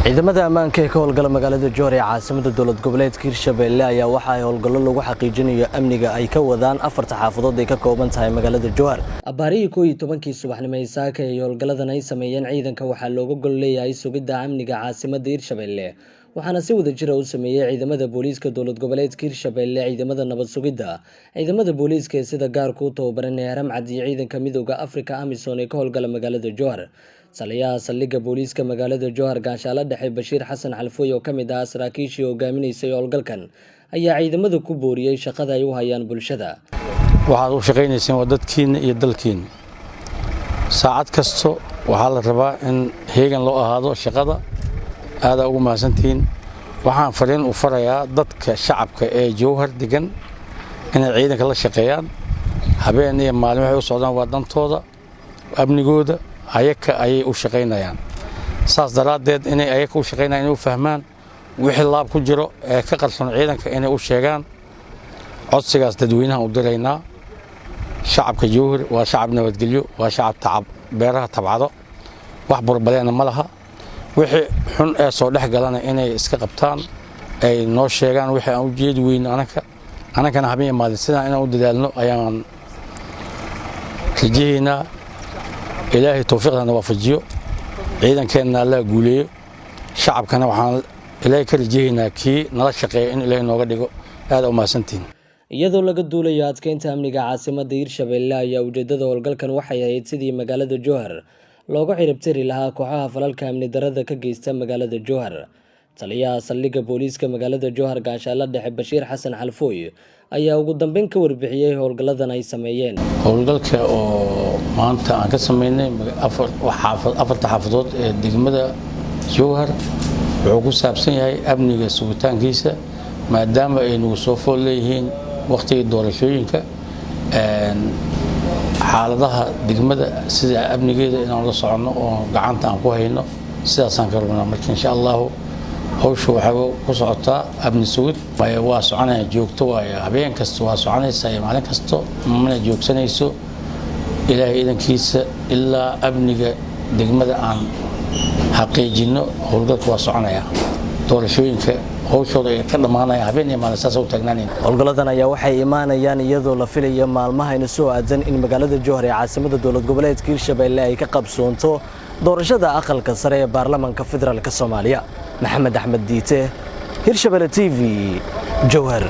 Ciidamada ammaanka ee ka howlgala magaalada Jowhar ee caasimada dowlad goboleedka Hirshabelle ayaa waxa ay howlgallo lagu xaqiijinayo amniga ay ka wadaan afarta xaafadood ay ka kooban tahay magaalada Jowhar. Abaarihii 11-kii subaxnimo ee saaka ay howlgalladan ay sameeyeen ciidanka waxaa looga gol leeyahay sugidda amniga caasimada Hirshabelle, waxaana si wada jira u sameeyey ciidamada booliiska dowlad goboleedka Hirshabelle, ciidamada nabad sugidda, ciidamada booliiska ee sida gaarka u tababaran ee Haramcad iyo ciidanka Midowga Afrika AMISOM ee ka howlgala magaalada Jowhar. Taliyaha saldhigga booliiska magaalada Jowhar, Gaashaale Dhexe Bashiir Xasan Xalfooy, oo ka mid ahaa saraakiishii hogaaminaysay howlgalkan, ayaa ciidamada ku booriyey shaqada ay u hayaan bulshada. Waxaad u shaqaynayseen waa dadkiinna iyo dalkiinna. Saacad kasto waxaa la rabaa in heegan loo ahaado shaqada. Aadaa ugu mahadsantihiin. Waxaan fariin u farayaa dadka shacabka ee Jowhar degan inay ciidanka la shaqeeyaan habeen iyo maalin. Waxay u socdaan waa dantooda, amnigooda, ayaka ayay u shaqaynayaan. Saas daraaddeed, inay ayaka u shaqaynayaan inay u fahmaan, wixii laab ku jiro ee ka qarsoon ciidanka inay u sheegaan. Codsigaas dadweynahan u diraynaa. Shacabka Jowhar waa shacab nabadgelyo, waa shacab tacab, beeraha tabcado, wax burbaleena ma laha. Wixii xun ee soo dhex galana inay iska qabtaan, ay noo sheegaan wixii aan u jeedi weyno. Anaka anakana habeen iyo maalin sidaan inaan u dadaalno ayaan rajahaynaa. Ilaahay tawfiiqdana waafajiyo, ciidankeenna Allah guuleeyo, shacabkana waxaan Ilaahay ka rajahaynaa kii nala shaqeeya in Ilaahay nooga dhigo. Aada u mahadsantihin. Iyadoo laga duulayo adkeynta amniga caasimada Hirshabelle ayaa ujeedada howlgalkan waxay ahayd sidii magaalada Jowhar looga ciribtiri lahaa kooxaha falalka amni darada ka geysta magaalada Jowhar. Taliyaha saldhigga booliiska magaalada Jowhar, Gaashaale Dhexe Bashiir Xasan Xalfooy, ayaa ugu dambeyn ka warbixiyey howlgalladan ay sameeyeen. Howlgalka oo maanta aan ka sameynay afarta xaafadood ee degmada Jowhar wuxuu ku saabsan yahay amniga sugitaankiisa, maadaama ay nagu soo fool leeyihiin wakhtigii doorashooyinka. Xaaladaha degmada sida amnigeeda inaan la soconno oo gacanta aan ku hayno, sidaasaan ka rabnaa. Marka insha Allahu hawshu waxay ku socotaa amni sugid. Waa soconaya, joogto waaye, habeen kasta waa soconaysaa iyo maalin kasto, mana joogsanayso, Ilaahay idankiisa. Ilaa amniga degmada aan xaqiijinno howlgalka waa soconaya. Doorashooyinka hawshooda ay ka dhammaanayaan, habeen iyo maalin saasa u taagnaanayn. Howlgalladan ayaa waxay imaanayaan iyadoo la filayo maalmahayna soo aadan in magaalada Jowhar ee caasimada dowlad goboleedka Hirshabelle ay ka qabsoonto doorashada aqalka sare ee baarlamaanka federaalka Soomaaliya. Maxamed Axmed Diite, Hirshabelle TV, Jowhar.